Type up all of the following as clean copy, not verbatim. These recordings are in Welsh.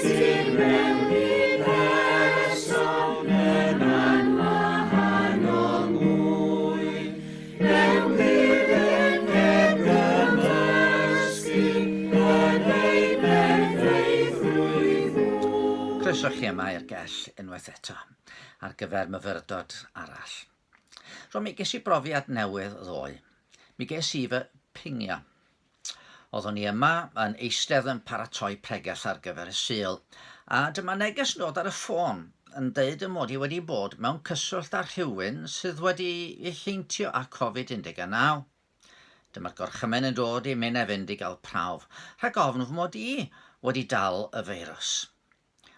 sydd mewn i person yn anwahanol mwy, mewn byd heb gymysgu yn ei berffeithrwydd hwy. Croeso chi yma i'r gell unwaith eto ar gyfer myfyrdod arall. Rwan mi ges i brofiad newydd ddoe. Mi ges i fy pingio. Oeddwn i yma yn eistedd yn paratoi pregeth ar gyfer y Sul, a dyma neges yn dod ar y ffôn yn deud y mod i wedi bod mewn cyswllt â rhywun sydd wedi ei heintio â Covid-19. Dyma'r gorchymyn yn dod i minne fynd i gael prawf, rhag ofn fy mod i wedi dal y feirws.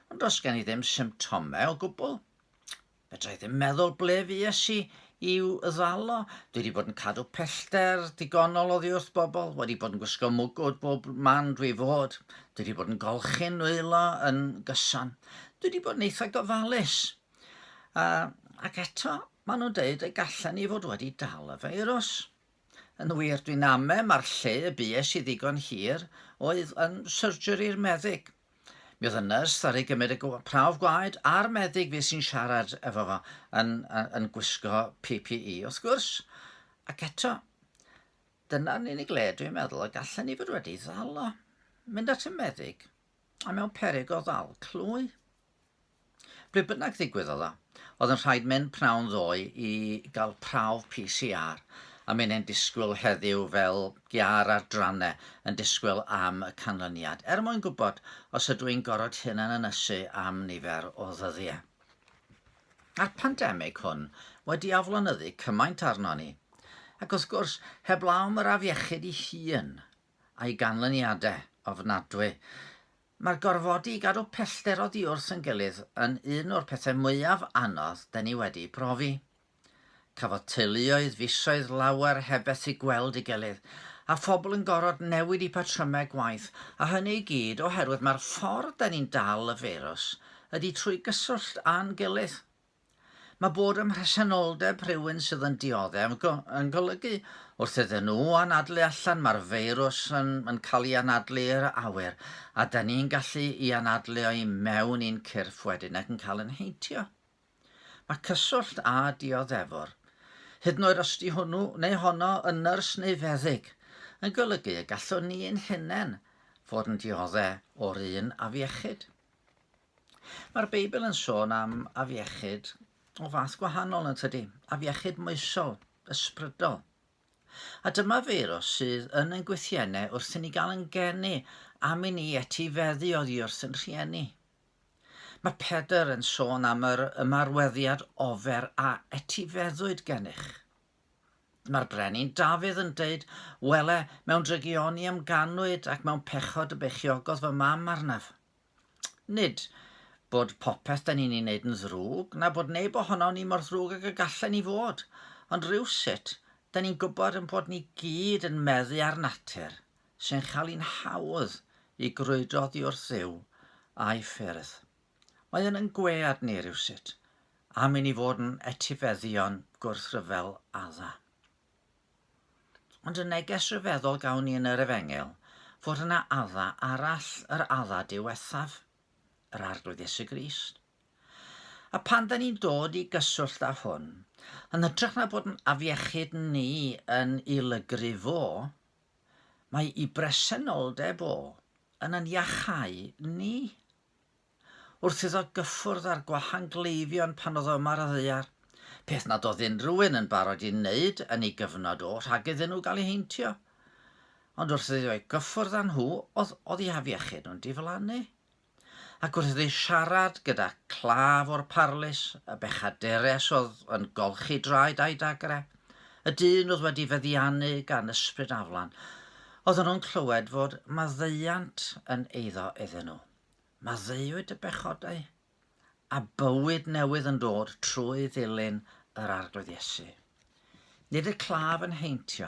Ond does gen i ddim symptomau o gwbl. Fedra i ddim meddwl ble fues i i'w ddal o. Dwi wedi bod yn cadw pellter digonol oddi wrth bobl, wedi bod yn gwisgo mwgwd bob man dwi fod. Dwi wedi bod yn golchi'n nwylo yn gyson. Dwi wedi bod yn eitha gofalus. Uh, ac eto, maen nhw'n deud y gallen i fod wedi dal y feirws. Yn wir, dwi'n ame mae'r lle y bues i ddigon hir oedd yn surgery'r meddyg. Mi oedd y nyrs ddaru gymryd y prawf gwaed a'r meddyg fi sy'n siarad efo fo yn, yn, yn gwisgo PPE, wrth gwrs. Ac eto, dyna'r unig le dwi'n meddwl y gallen ni fod wedi ddal o. Mynd at y meddyg a mewn peryg o ddal clwy. Ble bynnag ddigwyddodd o, oedd yn rhaid mynd pnawn ddoe i gael prawf PCR, a minnau'n disgwyl heddiw fel giâr ar dranne yn disgwyl am y canlyniad, er mwyn gwybod os ydw i'n gorfod hunan-ynysu am nifer o ddyddiau. Mae'r pandemig hwn wedi aflonyddu cymaint arnon ni, ac wrth gwrs, heblaw am yr afiechyd ei hun a'i ganlyniadau ofnadwy, Mae'r gorfodi i gadw pellter oddi wrth yn gilydd yn un o'r pethau mwyaf anodd 'den ni wedi profi. Cafodd teuluoedd fisoedd lawer heb fethu gweld ei gilydd, a phobl yn gorfod newid eu patrymau gwaith, a hynny i gyd oherwydd mae'r ffordd 'den ni'n dal y feirws ydi trwy gyswllt â'n gilydd. Mae bod ym mhresenoldeb rhywun sydd yn dioddef yn golygu wrth iddyn nhw anadlu allan mae'r feirws yn, yn cael ei anadlu i'r awyr a da ni'n gallu i anadlu o i mewn i'n cyrff wedyn ac yn cael yn heintio. Mae cyswllt â dioddefwr, hyd yn oed os ydy hwnnw neu honno yn nyrs neu feddyg, yn golygu y gallwn ni ein hunain fod yn diodde o'r un afiechyd. Mae'r Beibl yn sôn am afiechyd o fath gwahanol yn tydi, afiechyd moesol, ysbrydol. A dyma feirws sydd yn ein gwythiennau wrth i ni gael yn geni am i ni etifeddu oddi wrth yn rhieni. Mae Pedr yn sôn am yr ymarweddiad ofer a etifeddwyd gennych. Mae'r brenin Dafydd yn deud, Wele, mewn drygioni a'm ganwyd ac mewn pechod y beichiogodd fy mam arnaf. Nid bod popeth da ni'n ei wneud yn ddrwg, na bod neb ohonon ni mor ddrwg ag y gallen ni fod, ond rywsut, da ni'n gwybod yn bod ni gyd yn meddu ar natur sy'n chael hi'n hawdd i grwydro oddi wrth Dduw a'i ffyrdd. Mae yn yn gwead ni rywsut, am i ni fod yn etifeddion gwrthryfel Adda. Ond y neges ryfeddol gawn ni yn yr Efengyl fod yna Adda arall, yr Adda diwethaf, yr Arglwydd Iesu Grist. A pan da ni'n dod i gyswllt â hwn, yn hytrach na bod yn afiechyd ni yn i lygru fo, mae i bresenoldeb o yn yn iachau ni. Wrth iddo gyffwrdd â'r gwahangleifion pan oedd o yma ar y ddaear, peth nad oedd unrhyw un yn barod i wneud yn ei gyfnod o rhag iddyn nhw gael eu heintio. Ond wrth iddo ei gyffwrdd â nhw, oedd, oedd eu hafiechyd nhw'n diflannu. Ac wrth iddi siarad gyda claf o'r parlys, y bechaderes oedd yn golchi draed a'i dagre, y dyn oedd wedi feddiannu gan ysbryd aflan, oedden nhw'n clywed fod maddeuant yn eiddo iddyn nhw. Maddeuwyd y bechodau, a bywyd newydd yn dod trwy ddilyn yr Arglwydd Iesu. Nid y claf yn heintio,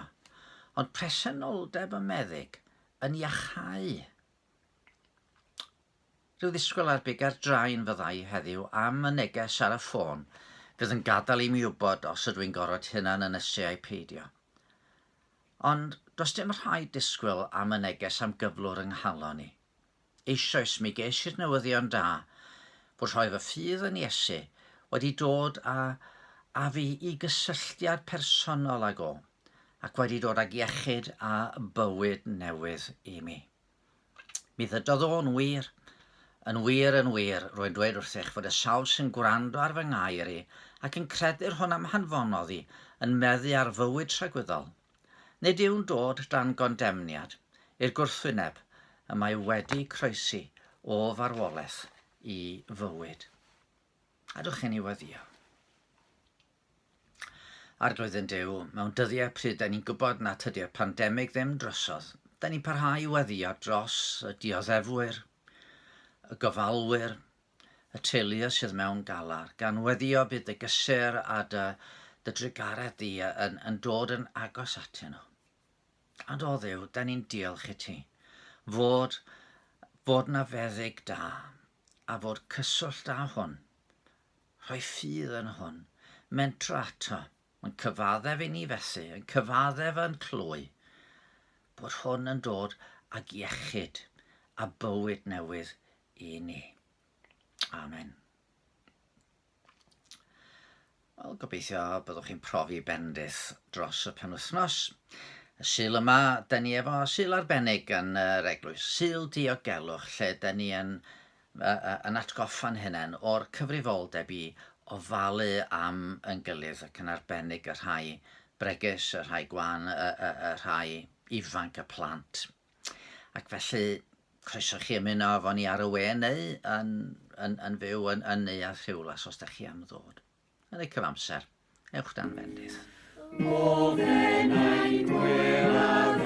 ond presenoldeb y meddyg yn iachau. Rhyw ddisgwyl ar bigau'r drain fyddai heddiw am y neges ar y ffôn fydd yn gadael i mi wybod os ydw i'n gorfod hunan ynysu ai peidio. Ond does dim rhaid disgwyl am y neges am gyflwr yng nghalon i. Eisoes mi ges i'r newyddion da fod rhoi fy ffydd yn Iesu wedi dod â â fi i gysylltiad personol ag o, ac wedi dod ag iechyd a bywyd newydd i mi. Mi ddydodd o'n wir, yn wir, yn wir, rwy'n dweud wrthych fod y sawl sy'n gwrando ar fy ngair i ac yn credu'r hwn a'm hanfonodd i yn meddu ar fywyd tragwyddol. Nid yw'n dod dan gondemniad, i'r gwrthwyneb, y mae wedi croesi o farwolaeth i fywyd. Adwch i ni weddïo. Arglwydd yn Duw, mewn dyddiau pryd da ni'n gwybod na tydi'r pandemig ddim drosodd, da ni'n parhau i weddïo dros y dioddefwyr, y gofalwyr, y teuluoedd sydd mewn galar, gan weddïo bydd dy gysur a dy, dy drugaredd di yn, yn dod yn agos atyn nhw. Ond o Dduw, da ni'n diolch i ti fod, fod na feddyg da a fod cyswllt â hwn, rhoi ffydd yn hwn, mentro ato, yn cyfaddef i ni fethu, yn cyfaddef yn clwy, bod hwn yn dod ag iechyd a bywyd newydd i ni. Amen. Wel, gobeithio byddwch chi'n profi bendith dros y penwythnos. Y Sul yma, da ni efo Sul arbennig yn yr eglwys, Sul diogelwch, lle da ni yn, yn atgoffa'n hunain o'r cyfrifoldeb i ofalu am yn gilydd ac yn arbennig y rhai bregus, y rhai gwan, y, y, y rhai ifanc, y plant. Ac felly, croeso chi ymuno efo ni ar y we neu yn, yn, yn fyw yn, yn Neuadd Rhiwlas os da chi am ddod. Yn y cyfamser, ewch dan fendith. O fenaid gwel a